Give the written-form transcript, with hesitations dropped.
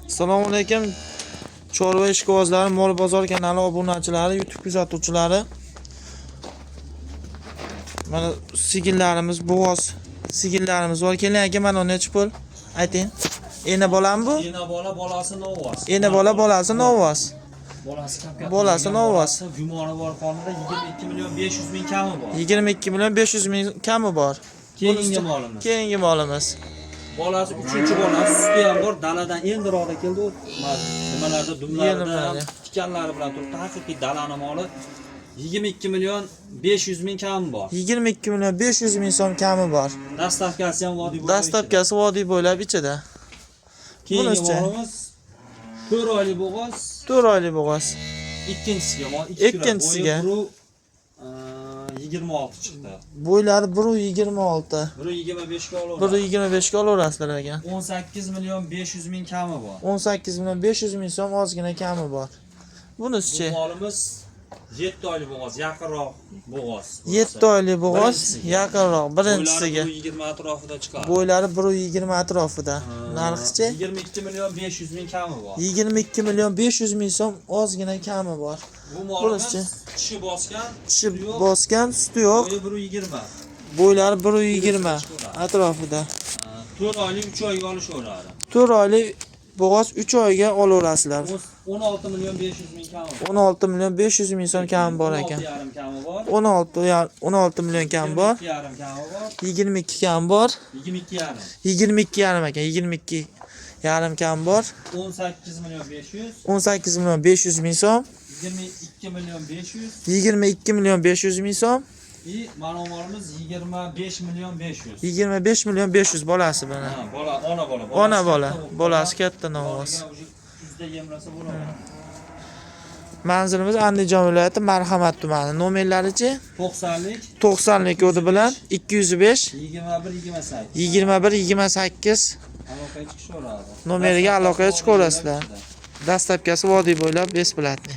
Assalomu alaykum. Chorva ishqibozlari, Mol bozor kanali obunachilari, YouTube kuzatuvchilari. Mana sigirlarimiz, bo'g'oz sigirlarimiz bor. Keling aka, mana nechi pul? Ayting. Ena bolami bu? Ena bola, bolasi novvos. Ena bola, bolasi novvos. Bolasi kam. Bolasi novvos. Gumoni bor qonida, 22 million 500 ming kami bor. 22 million 500 ming kami bor. Keyingi molimiz. Keyingi molimiz. Bolasi 3-chi bolasi, suti ham bor. Daladan endiroqda keldi u. Nimalarda, dumlarida ham Yelimlarda. tikanlari bilan turibdi. Haqiqiy dalani moli. 22 million 500 ming kami bor. 22 million 500 ming so'm kami bor. Доставка si ham vodiy bo'ylab. Доставка si vodiy bo'ylab ichida. Keyingi Bunisi-chi? molimiz 4 oylik bo'g'oz. 4 oylik bo'g'oz. Ikkinchisiga mol. Ikkinchisiga. Bo'yi 26 chiqdi. Bo'ylari 1.26. 1.25 ga olaveradi. 1.25 ga olaverasizlar ekan. 18 million 500 ming kami bor. 18 million 500 ming so'm ozgina kami bor. Bunisi-chi? Bu molimiz 7 oylik bo'g'oz, yaqinroq bo'g'oz. 7 oylik bo'g'oz, Birinchisiga. yaqinroq birinchisiga. Bo'ylari 20 atrofida chiqadi. Bo'ylari 1.20 atrofida. Narxichi? 22 million 500 ming kami bor. 22 million 500 ming so'm ozgina kami bor. Bu molimiz Bunisi-chi? tishi bosgan, Tishi suti yo'q, bosgan, suti yo'q. bo'yi 1.20. Bo'ylari 1.20 atrofida. 4 oylik, 3 oyga olishaveradi. 4 oylik bo'g'oz, 3 oyga olaverasizlar. 16 million 500 ming kami bor. 16 million 500 ming so'm kami bor ekan. 16,5 kami bor. 16 16 million kami bor. 22,5 kami bor. 22 kami bor. 22,5. 22 yarim ekan, 22 yarim kam bor. 18 million 500. 18 million 500 ming so'm. 22 million 500. 22 million 500 ming so'm. И mana molimiz 25 million 500. 25 million 500 bolasi bilan. Ha, bola, ona bola. Ona bola, katta bo'lib bolasi qolgan. Katta novvos. Bolaga уже kuzda yemlasa bo'ladi. Manzilimiz Andijon viloyati, Marhamat tumani. Nomerlarichi? 90lik 90lik kodi bilan 205 21 28. 21 28 Aloqaga chiqishaveradi. Nomeriga aloqaga chiqaverasizlar. Доставка si vodiy bo'ylab бесплатный.